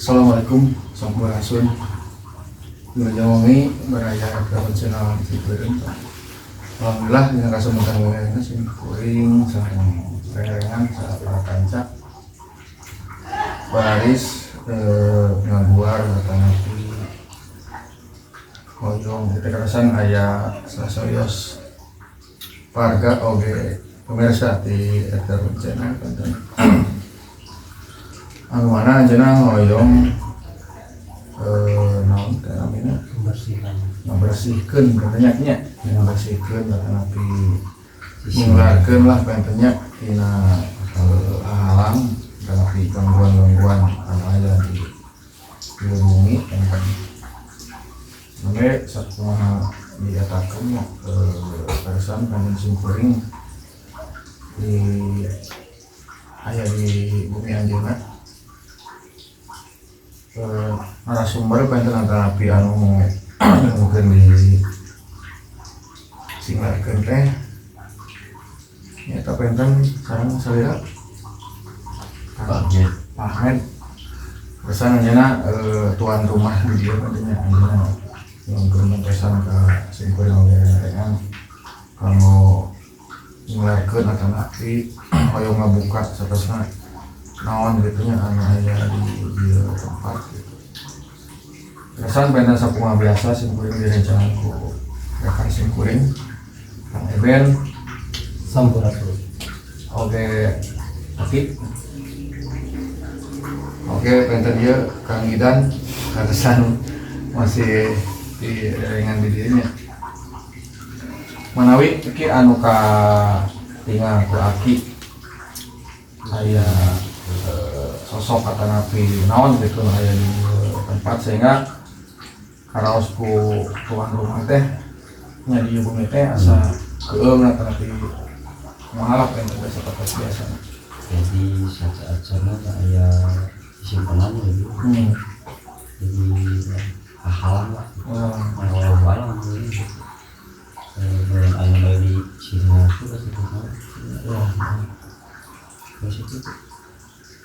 Assalamualaikum, sampurasun. Wilujeng wengi baraya ke channel Cipeureum. Alhamdulillah, dina kesempatan wengi sim kuring sareng rerengan para kanca baris ngaguar atanapi hoyong kita karasan aya sasawios warga oge pemirsa di Eter Channel konten anu mana anjeunna hoyong naon teh namina? Membersihkan. Ngabersihkeun katanya nya, ngabersihkeun atanapi nyinglarkeun lah pantennya tina halang atanapi gangguan-gangguan anu aya di bumi panten. Mangga sakumaha dietakeun nya, barusan panten simkuring di aya di bumi anjeunna, narasumber panten atanapi anu mungkin di singlarkeun teh nyata panten sareng salira Pak Ahmed. Pak Ahmed. Pesan anjeunna tuan rumah di dieu pantennya. Anjeunna nyuhunkeun bantosan ka simkuring oge rerengan kanggo nyinglarkeun atanapi hoyong ngabuka satosna naon gitu nya anu aya di dieu tempat gitu. Kesan panten sakumaha biasa simkuring direncangan ku rekan simkuring Kang Eben. Sampurasun. Oke, Aki. Oke, panten ieu Kang Idan karesan masih di rengan di dirinya. Manawi iki anu ka tinggal ku Aki aya sosok atanapi naon gitu aya di tempat sehingga karaos ku tuan rumah teh nya di bumi teh asa keueung atanapi kumaha lah pengen biasa kata biasa. Jadi saat-saatnya aya simpenan gitu. Jadi halang lah. Nah, alam gitu. Dengan aya di sini itu pasti Ya. terus itu.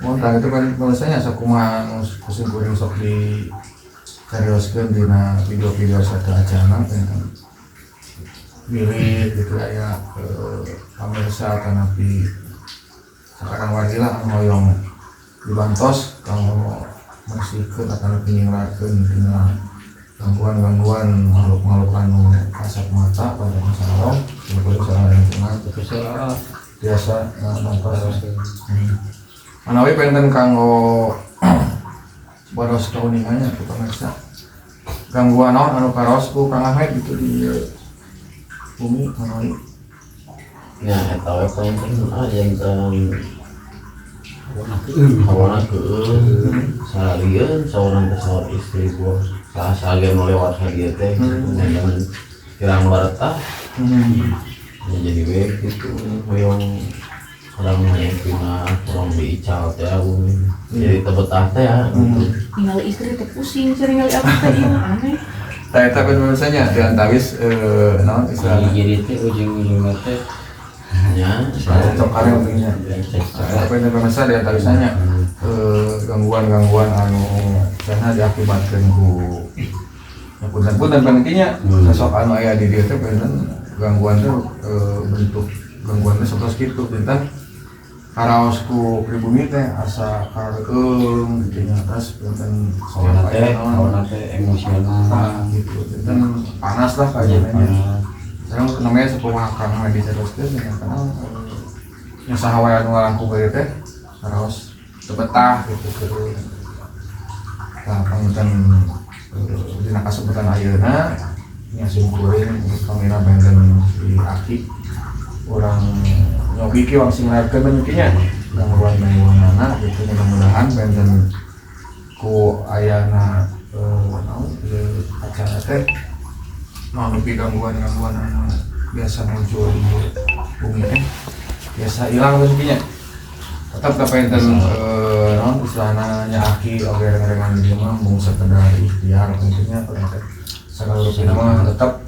Oh, tah itu kan biasanya sakumaha nu ku simkuring sok di carioskeun dina video-video satu acara kan bilih gitu aya pamirsa atanapi sekarang wargi lah anu hoyong dibantos kanggo bersihkeun atanapi nyinglarkeun dina gangguan-gangguan makhluk-makhluk anu kasat mata pada masalah kumpul sareng lingkungan. Terus ya. Biasa bantos. Manawi penten kanggo boros kauningannya ku pemirsa, gangguan naon anu karaos ku Kang Ahmed gitu di bumi manawi? Ya, eta we panginten ah janten hawana keueung salieun saurang teh, saur istri gua salah salieun nu lewat ka dieu teh janten kirang baretah. Ya, jadi we gitu hoyong kadang hoyong pindah, kurang diical teh bumi jadi teu betah teh ya gitu. Tinggal istri teh pusing sering kali aku teh ieu aneh. Tah, eta kan biasanya di antawis naon istilahna? Jadi teh ujung-ujungnya teh nya. Cocok kareng ujungnya. Apa yang pemirsa di antawisnya gangguan-gangguan anu karena diakibatkan ku ya punten-punten pentingnya sosok anu aya di dieu teh punten gangguan teh bentuk gangguan teh satos kitu punten karaos ku pribumi teh asa kareueung gitu nya, atas punten. Hawana teh hawana teh emosional. Nah, gitu punten panas lah Iya, kajiannya. Panas. Sekarang namanya sakumaha Kang Medi teruskeun dengan kenal nya saha wae anu ngalangkung ka dieu teh karaos teu betah gitu keur. Nah, panginten dina kasempatan ayeuna nya simkuring kamina benten di Aki urang nyobi ki wang singlarkeun nya gangguan-gangguanana gitu. Mudah-mudahan benten ku ayana naon ieu acara teh mau nepi gangguan-gangguan anu biasa muncul di bumi teh biasa hilang rezekinya. Tetap kapanten naon istilahna nya Aki oge reng-rengan di dieu mah mung sekedar ikhtiar tentunya. Urang teh sagala rupina mah tetap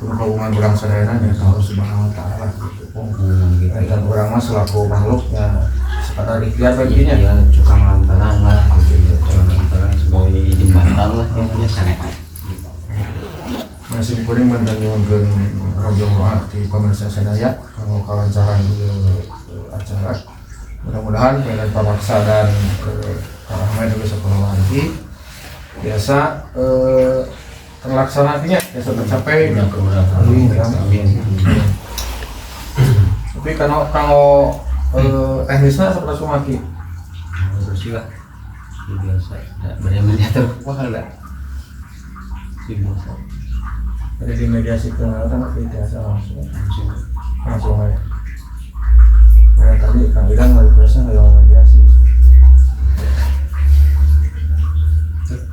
kudu kagungan urang sadayana nya Allah Subhanahu wa Taala gitu. Gitu. Dan urang mah selaku makhluknya sekadar ikhtiar baginya. Iya, cukang lantaran lah. Sebagai jembatan lah intinya sarehat. Masih kuring banten nyuhunkeun rogjong doa di pemirsa sadaya kanggo kalancaran ieu acara. Mudah-mudahan dengan Pak dan Kang Ahmad juga sepuluh biasa terlaksana artinya biasa tercapai. Amin. Amin. Tapi kalau kalau teknisnya seperti sumaki Terus sih lah. Ya, biasa. Nggak berani terkuah lah. Ya, biasa. Jadi di mediasi ke kan biasa langsung Langsung. Langsung aja. Kayak tadi Kang Idan requestnya nggak yang mediasi.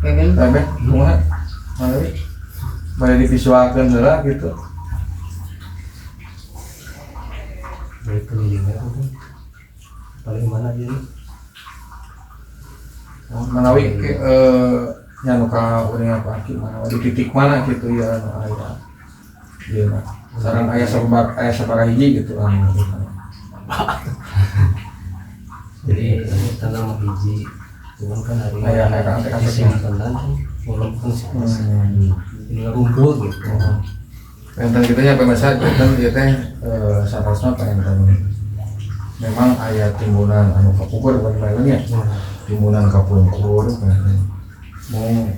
Pengen Tapi kumaha? Mari bari divisualkeun heula gitu. Dari keliling itu paling mana dia nih? Oh, manawi ke nya nu ka urang apa aki manawi di titik mana gitu ya anu aya. Ieu mah sareng aya sabar aya sabaraha hiji gitu anu. Jadi tanam hiji, cuman kan hari Aya aya ka aya disimpan kan, walaupun sih ini ngumpul gitu. Enten kitu nya pemirsa, janten ieu teh sarasna panginten memang aya timbunan anu kapungkur bukan nya. Timbunan kapungkur panginten. Mung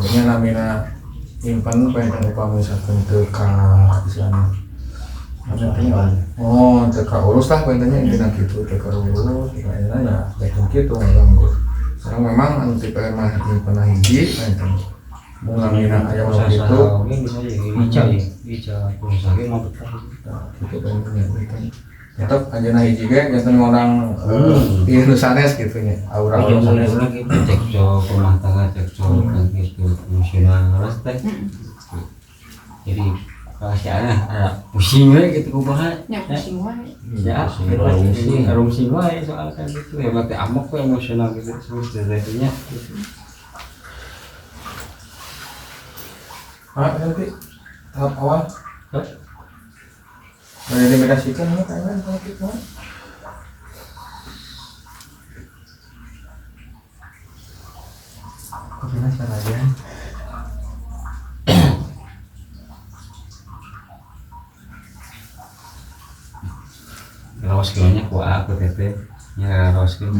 nya namina nyimpen panginten upami misalkan teu ka istilahna. Oh, teu ka urus lah panginten intina kitu teu ka urus, ayeuna nya daekeun kitu ngaganggu. Sekarang memang anu tipe mah nyimpen hiji panginten. Mung namina aya nu kitu. Oke, bisa ya. Ica ya. Ica pengusaha ge mah betah. Nah, gitu kan ya, gitu. Tetep anjeunna hiji ge janten ngondang ieu nu sanes gitu nya. Aura Kalau nu mulai sanes. lagi cekcok rumah tangga cekcok kan gitu emosional terus teh. Jadi kasih ada pusing we gitu kumaha. Nya pusing wae. Ya, Pusing, rungsing. rungsing wae soal kan gitu. Hebat teh amok we emosional gitu sebetulnya. Ah, nanti tahap awal Hah? dari dimediasikan ya kayaknya kalau gitu. Kopinya sekarang aja. Raos nya ku aku teh nya raos gitu.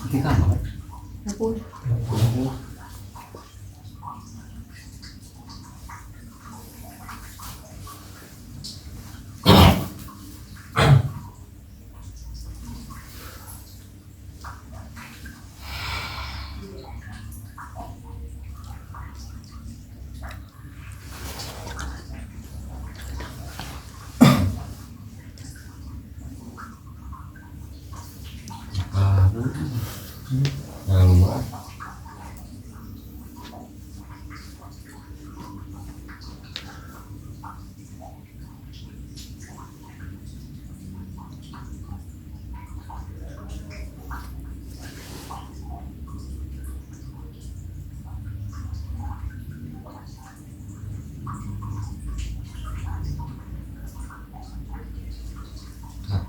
Di kamar. Dapur. Lalu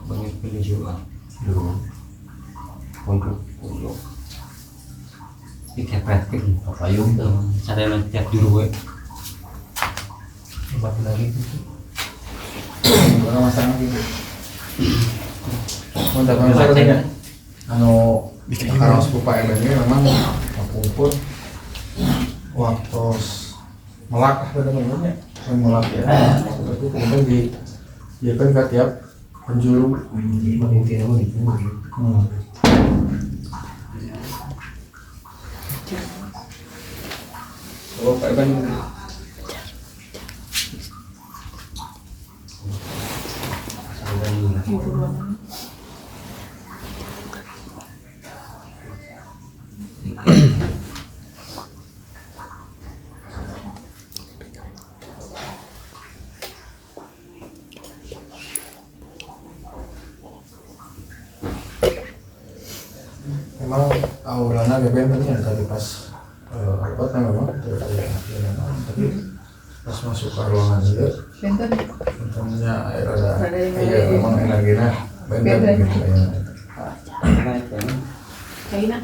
banyak pilih juga. Pojok, pojok. Dikepretkeun. Payung tuh. Cara tiap juru we. Obat lagi gitu. Orang masalah gitu. Mun tapi misalnya anu karaos ku Pak Eben ge memang kapungkur waktu melak bener-benernya melak ya. Seperti kemudian di ya kan ke tiap penjuru. Intinya mah gitu. Oh, Pak Eben. Memang aurana BBM tadi ya tadi pas apa memang tapi pas masuk ke ruangan itu untungnya air ada iya memang energinya benten gitu ya. Kayaknya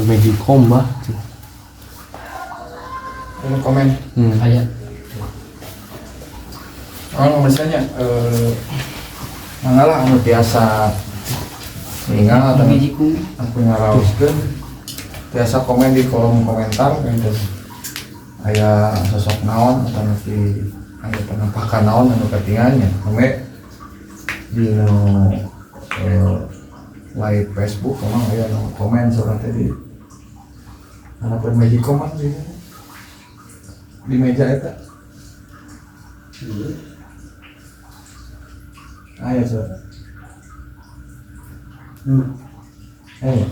Magicom bah. Ini komen. Aya. Oh, misalnya mangalah anu biasa ningal atau aku ngaraoskeun biasa komen di kolom komentar gitu. Aya sosok naon atau nanti aya penampakan naon anu katingalnya. Sampai di live Facebook emang aya nu komen soalnya tadi anak Magicom mah di di meja eta. Ayo so. Ayo.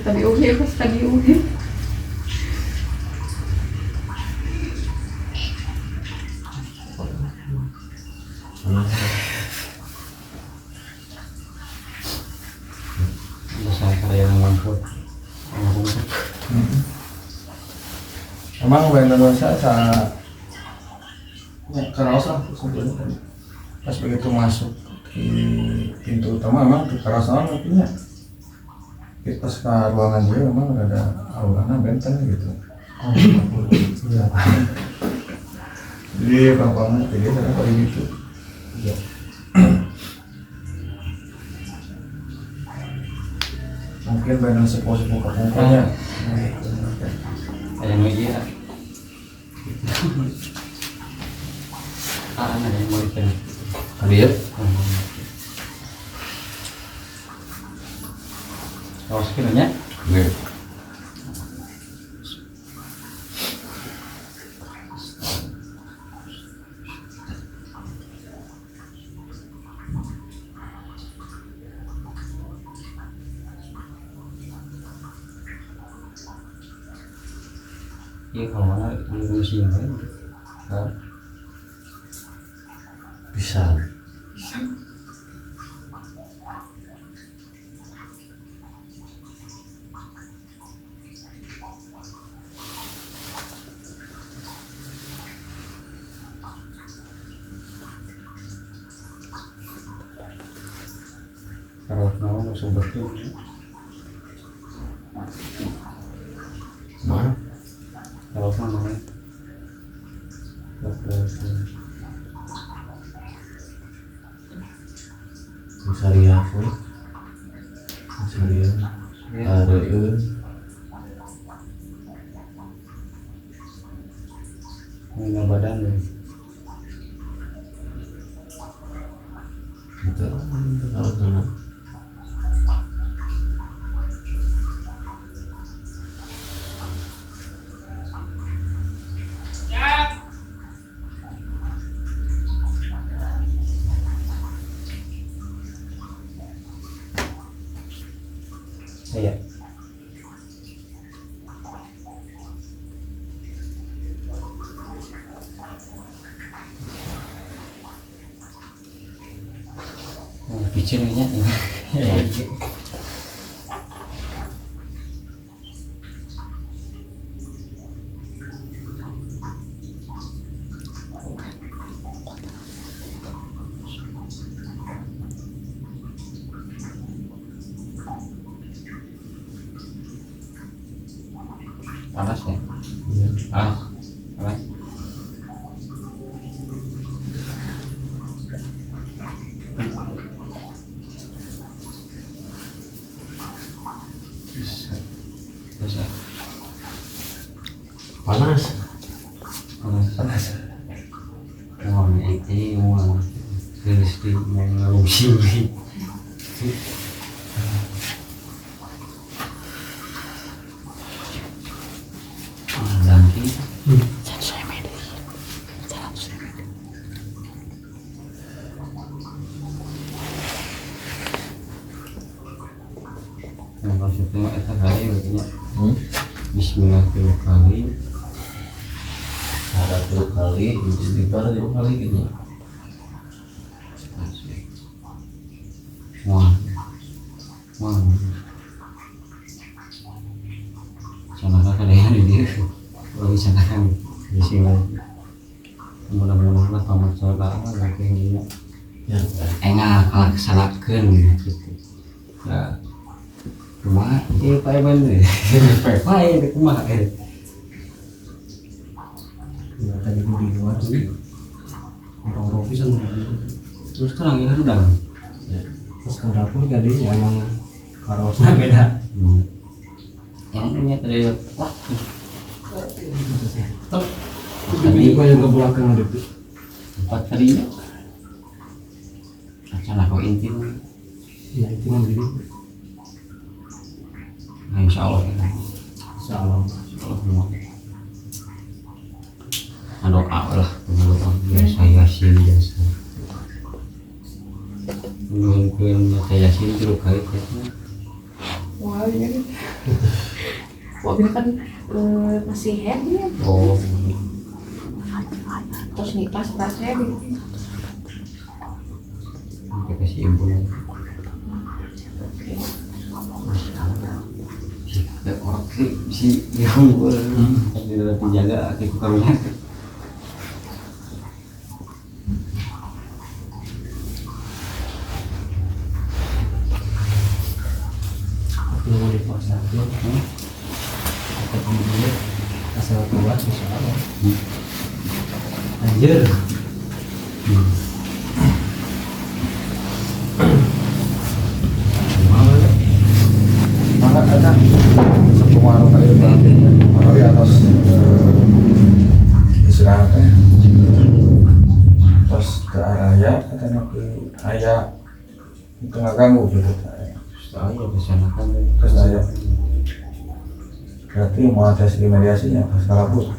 Tadi uhi, pas tadi uhi. Emang Indonesia sa karaos lah pas begitu masuk di pintu utama emang di karaos punya. Pas ke ruangan dia memang ada aurana benten gitu. Oh, iya. Jadi pelan-pelan jadi saya paling gitu. Iya. Mungkin banyak sepuh-sepuh kepungkurnya. Kayak meja. Ah, ada yang mau ikan. Kali ya? Awas kiranya. Nih. Iya kalau mana ngurusin kan. Bisa. Bisa. Kalau mau sumber tuh. Mana? Kalau mana? Syariah, syariah, ada ini badan ya. Betul, kalau sana. Iya. Bicaranya ini. Panas ya? Iya. Panas. Panas. Bisa. Panas. Panas. Panas. Mau ini mau rilis di mau ngerungsi. Bismillahirrahmanirrahim. Ada 2 kali, istighfar 2 kali gitu. Wah, wah. Canakan ada yang di dia. Lagi canakan di sini. Mudah-mudahan lah tamat sholat lagi ini. Ya. Enggak kalaksanakeun gitu. Ya. Kumaha ieu Pak Eban teh? Pak Eban kumaha eh? Ya tadi di luar sih. Orang-orang pisan terus terang ya udah. Ya. Terus ke dapur tadi emang karosnya beda. Yang ini tadi wah. Tadi gua yang ke belakang itu. 4 kali. Acan aku inti. Ya itu mah begini. Nah, insya Allah, insya Allah, insya Allah semua. Nah, doa lah, doa biasa yasin biasa. Mungkin baca yasin 3 kali ya. Wah, ini. Wah, ini kan masih head ya. Oh. Terus nih pas rasanya gitu. Kita kasih ibu. Oke. Orang sih si yang gue tidak dijaga aku karunya. Aku mau di pos satu, aku dulu asal keluar insya Allah. Anjir. Mana ada semua orang kali di atas istirahatnya terus ke arah kata nanti ayah itu nggak ganggu gitu. Saya kesana kan terus saya berarti mau ada segi mediasinya pas kalabut.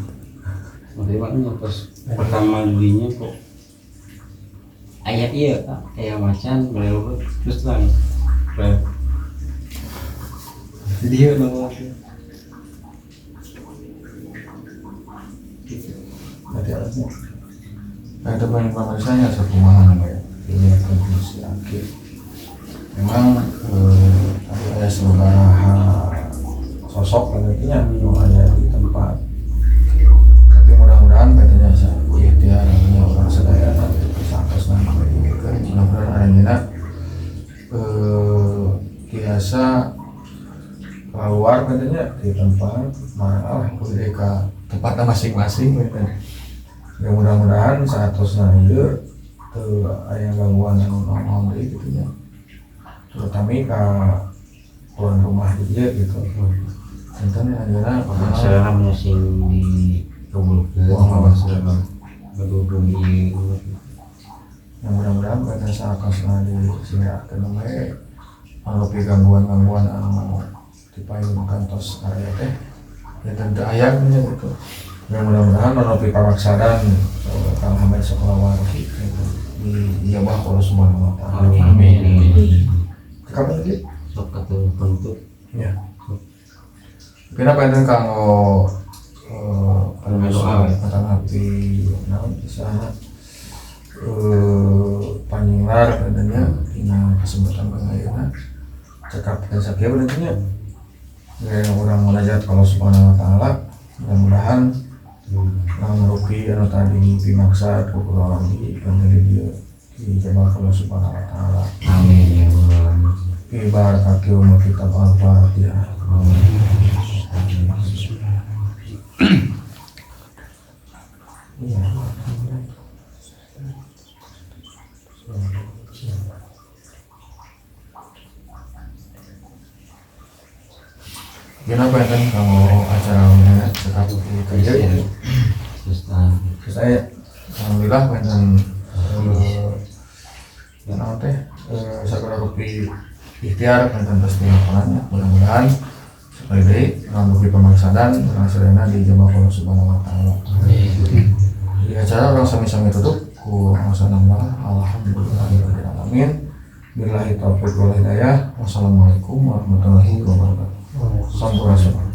Makanya pas pertama dirinya kok ayah iya kayak macan boleh terus terang. Jadi dia nongol. Nah itu banyak pemirsanya sakumaha namanya ini konklusi akhir. Memang tadi ada sababaraha sosok penelitinya nu aya di tempat. Tapi mudah-mudahan katanya ku ikhtiar namanya urang sadayana gitu saatosna dibagikeun, mudah-mudahan aranjeunna tiasa keluar katanya di tempat mana lah kudu ka tempatnya masing-masing gitu. Ya mudah-mudahan saatosna ieu teu aya gangguan anu naon deui gitu nya. Terutama ka tuan rumah di dieu gitu. Enten anjeunna bakal Masalah sing dikabulkeun. Wah, Masalah berhubung ieu. Yang mudah-mudahan pada saatosna disinggakeun we mangrupi gangguan-gangguan anu dipayun kantos area teh ya tentu aya nya gitu. Ya mudah-mudahan manopi pamaksadan Kang Hamid Soklawargi gitu diijabah ku Allah Subhanahu wa taala. Amin. Kapan lagi? Sok atuh penutup. Ya. Kenapa enten kanggo Doa. atanapi naon istilahna panyinglar katanya dina kesempatan kang ayeuna cekap dan sakieu berarti nya. Ya urang munajat ka Allah Subhanahu wa taala, mudah-mudahan naon rupi anu tadi dimaksad ku kulawargi panjang dieu diijabah ku Allah Subhanahu wa taala. Amin ya Allah. Bi barakati ummul kitab al-Fatihah. Iya. Kenapa ya kan kalau acara ini cekap di kerja gitu. Selesai. Terus saya alhamdulillah pengen naon teh sagala rupi ikhtiar pengen terus dilakukannya, mudah-mudahan sekali deui naon rupi pamaksadan urang sadayana diijabah ku Allah Subhanahu wa taala. Di acara urang sami-sami tutup ku wassalamualaikum alhamdulillahirabbil alamin. Billahi taufiq wal hidayah. Wassalamualaikum warahmatullahi wabarakatuh. Sampurasun.